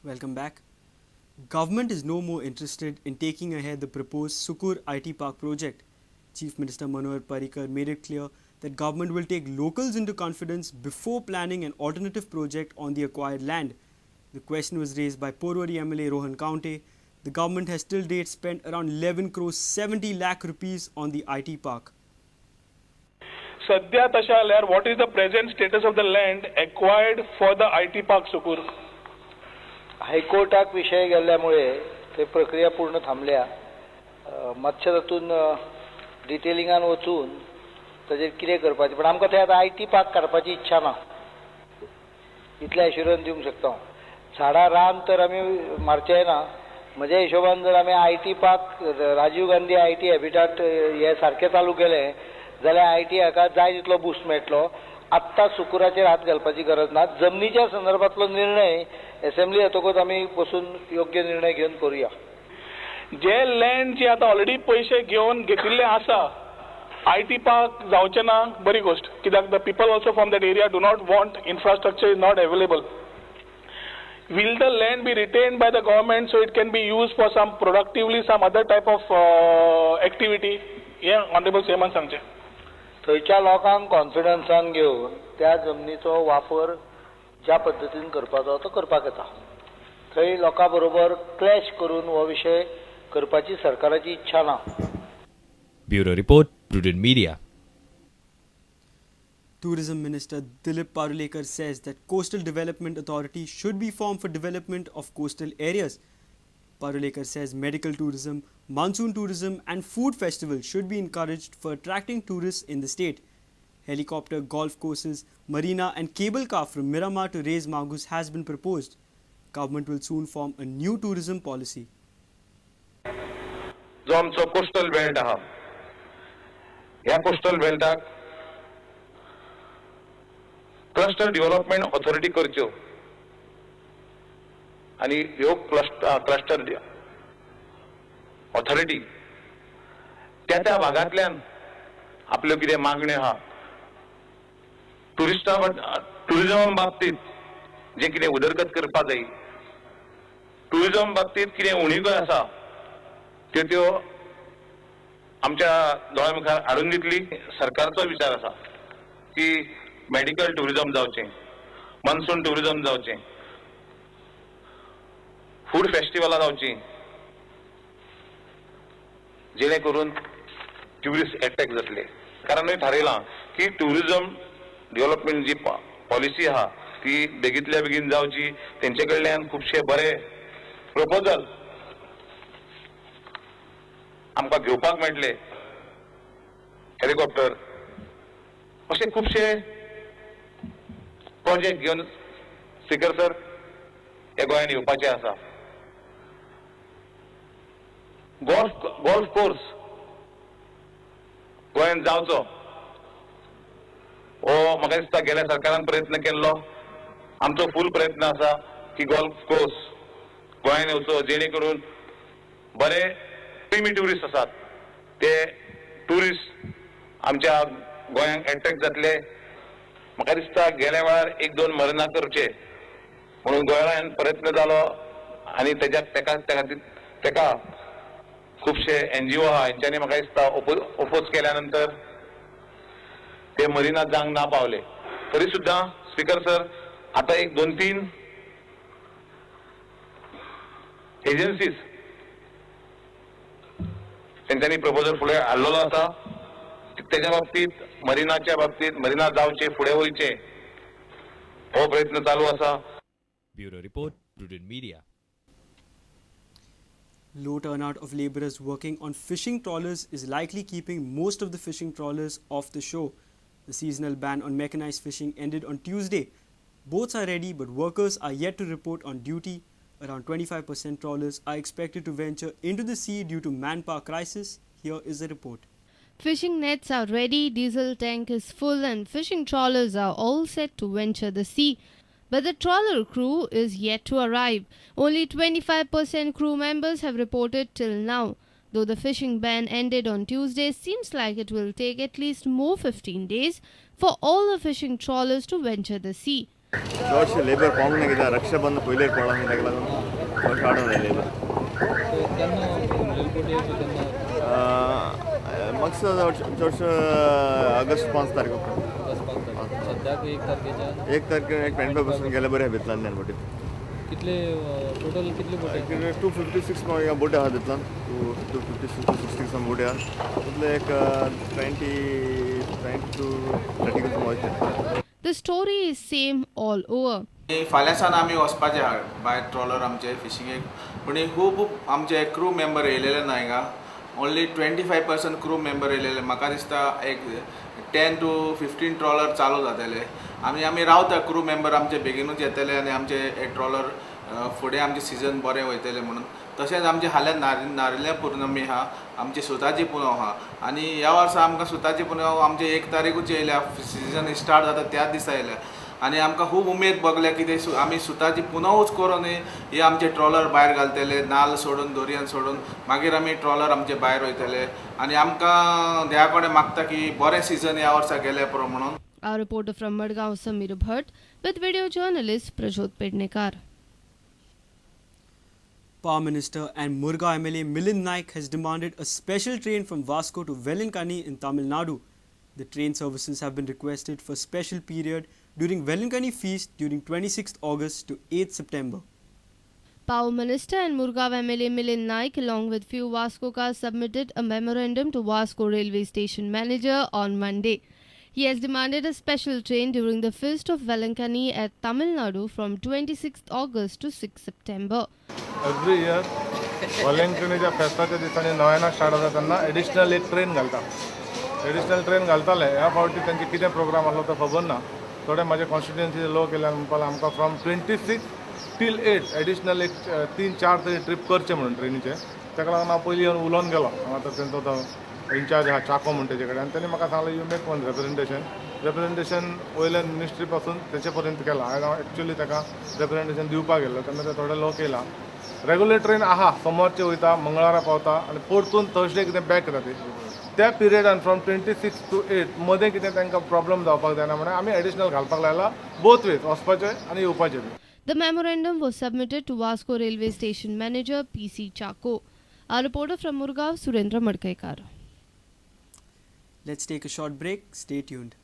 Welcome back. Government is no more interested in taking ahead the proposed Sukur IT Park project. Chief Minister Manohar Parrikar made it clear that government will take locals into confidence before planning an alternative project on the acquired land. The question was raised by Porvorim MLA Rohan Khaunte. The government has till date spent around 11 crores 70 lakh rupees on the IT park. सध्या तशें जाल्यार what is the present status of the land acquired for the IT park Sukur? हायकोर्टाक विशय गेल्ल्यामुळे ते प्रक्रिया पूर्ण थांबल्या. मातशें तातूंत डिटेलिंगान वचून ताजेर कितें करपाचें, पण आमकां थंय आतां I T park काडपाची इच्छा ना, इतलें एश्युरन्स दिवंक शकता हांव. झाडां रान तर आमी मारचें ना. म्हज्या हिशोबान जर आमी I T park Rajiv Gandhi I T habitat हे सारकें चालू केलें जाल्यार I T हाका जाय तितलो बुस्ट मेळटलो. आत्तां सुकुराचेर हात घालपाची गरज ना. जमनीच्या संदर्भातलो निर्णय एसेंब्ली येतकूच आमी बसून योग्य निर्णय घेवन करुया. जे लँड जी आतां ऑलरेडी पयशे घेवन घेतिल्ले आसा, I T park जावचें ना, बरी गोश्ट, कित्याक the people also from that area do not want, infrastructure is not available. Will the land be retained by the government so it can be used for some productively some other type of activity? हें honourable सीएमान सांगचें. थंयच्या लोकांक कॉन्फिडन्सान घेवन त्या जमनीचो वापर ज्या पद्दतीन करपाचो तो करपाक येता. थंय लोकां बरोबर क्लॅश करून हो विशय करपाची सरकाराची इच्छा ना. Bureau report, Prudent Media. Tourism Minister Dilip Parulekar says that Coastal Development Authority should be formed for development of coastal areas. Parulekar says medical tourism, monsoon tourism and food festivals should be encouraged for attracting tourists in the state. Helicopter, golf courses, marina and cable car from Miramar to Reis Magos has been proposed. Government will soon form a new tourism policy. जो आमचो coastal belt आहा, ह्या coastal बेल्टाक cluster development authority करच्यो आनी ह्यो cluster authority त्या त्या भागांतल्यान आपल्यो कितें मागण्यो आहा, टुरिस्टा टुरिजम बाबतींत जें कितें उदरगत करपाक जाय, टुरिजम बाबतींत कितें उणीवो आसा त्यो त्यो आमच्या दोळ्या मुखार हाडून दितली. सरकारचो विचार आसा की मेडिकल टुरिजम जावचें, मॉन्सून टुरिजम जावचें, फूड फेस्टिवलां जावचीं, जेणे करून ट्युरिस्ट एट्रॅक्ट जातले. कारण हांवें थारयलां की टुरिजम डेव्हलपमेंट जी पॉलिसी आहा ती बेगींतल्या बेगीन जावची. तेंचे कडल्यान खुबशे बरे प्रपोजल आमकां घेवपाक मेळटले. हेलिकॉप्टर अशे खुबशे प्रोजेक्ट घेवन स्पीकर सर हे गोंयांत येवपाचे आसा. गोल्फ कोर्स गोंयांत जावचो हो म्हाका दिसता गेल्या सरकारान प्रयत्न केल्लो. आमचो फूल प्रयत्न आसा की गोल्फ कोर्स गोंयांत येवचो, जेणे करून बरे प्रिमी ट्युरिस्ट आसात ते ट्युरिस्ट आमच्या गोंयांक एट्रॅक्ट जातले. म्हाका दिसता गेल्या वेळार एक दोन मरणां करचे म्हणून गोंयांत प्रयत्न जालो आनी तेज्या तेका तेका खुबशे एनजीओ आहा हेंच्यांनी म्हाका दिसता ओपोज केल्या नंतर ते मरिना जावंक ना पावले. तरी सुद्दां स्पीकर सर आतां एक दोन तीन एजन्सीज तेंच्यांनी प्रपोजल फुडें हाडलेलो आसा. तेच्या बाबतींत मरिनाच्या बाबतींत मरिना जावचे फुडें वयचे हो प्रयत्न चालू आसा. Bureau report, Prudent Media. Low turnout of labourers working on fishing trawlers is likely keeping most of the fishing trawlers off the shore. The seasonal ban on mechanized fishing ended on Tuesday. Boats are ready, but workers are yet to report on duty. Around 25% trawlers are expected to venture into the sea due to manpower crisis. Here is a report. Fishing nets are ready, diesel tank is full and fishing trawlers are all set to venture the sea. But the trawler crew is yet to arrive. Only 25% crew members have reported till now. Though the fishing ban ended on Tuesday, seems like it will take at least more 15 days for all the fishing trawlers to venture the sea. चडशे labour पावूंक ना कित्याक रक्षाबंधन पयलीं पडला न्ही ताका लागून चडशे हाडूंक जाय लेबर. म्हाका चडशे ऑगस्ट 5 तारखे. सद्याक 1 तारखेच्यान 1 तारखेर 25% गेले बरें भितरल्यान बोटी. कितले टोटल कितले बोटी? 256 बोटी आहा भितरल्यान, 256 260 बोटी आहा. तितले एक 20 to 30 वयता. The story is same all over. फाल्यां सावन आमी वचपाचे आहा बाय ट्रॉलर आमचे फिशिंगेक, पूण खूब आमचे क्रू मेंबर येयलेले ना हिंगा. ओन्ली 25% क्रू मेंबर येयलेले. म्हाका दिसता एक 10 to 15 trawler चालू जातले. आमी आमी रावता क्रू मेंबर आमचे बेगीनूच येतले आनी आमचे ट्रॉलर फुडें आमचें सिजन बरें वयतलें म्हणून. तशेंच आमचे हाल्यां नारिल्या पुर्णमी आहा, आमची सुताची पुनव आहा आनी ह्या वर्सा आमकां सुताची पुनव आमचे 1 तारीखूच येयल्या, सिजन स्टार्ट जाता त्याच दिसा येयल्या आनी आमकां खूब उमेद भोगल्या की ते आमी सुताची पुनवूच करून हे आमचे ट्रॉलर भायर घालतले, नाल्ल सोडून दोरयान सोडून मागीर आमी ट्रॉलर आमचे भायर वयतले आनी आमकां देवा कडेन मागता की बरें सिजन ह्या वर्सा गेलें पुरो म्हणून. Our reporter from Madgaon Sameer Bhatt with video journalist Prajot Pednekar. Power Minister and Murgaon MLA Milind Naik has demanded a special train from Vasco to Velankanni in Tamil Nadu. The train services have been requested for special period during Velankanni feast during 26th August to 8th September. Power Minister and Murgaon MLA Milind Naik along with few Vascokars submitted a memorandum to Vasco Railway Station Manager on Monday. He has demanded a special train during the feast of Velankanni at Tamil Nadu from 26th August to 6th September. Every year, Velankanniच्या फेस्ताच्या दिसांनी नव्याना start जाता तेन्ना additional एक train घालता. Additional train घालताले. ह्या फावटी तांचे कितें प्रोग्राम आसलो तो खबर ना. थोडे म्हाजे कॉन्स्टिट्युएन्सीचे लोक येयल्यान म्हणपाक लागले आमकां फ्रॉम 26 till 8 additional एक 3-4 तरी ट्रीप करचे म्हणून ट्रेनीचे. ताका लागून हांव पयलीं येवन उलोवन गेलो. आतां तेंचो तो इन्चार्ज आहा चाको म्हण तेजे कडेन आनी तेणी म्हाका सांगलें you make one representation. Representation वयल्यान मिनिस्ट्री पासून तेचे पर्यंत केला. हांवें एक्चुअली ताका रेप्रेजेंटेशन दिवपाक गेल्लो तेन्ना ते थोडे लोक येयला. रेगुलर ट्रेन आहा, सोमवारचे वयता, मंगळारा पावता आनी परतून थर्सडे कितें बॅक येता ती. त्या पिरियडान फ्रॉम 26 to 8 मदें कितें तांकां प्रॉब्लम जावपाक जायना म्हणून आमी एडिशनल घालपाक लायला बोथ वेज, वचपाचें आनी येवपाचें बी. The memorandum was submitted to Vasco Railway Station Manager PC Chako. Our reporter from Murgaon, Surendra Madkaikar. Let's take a short break. Stay tuned.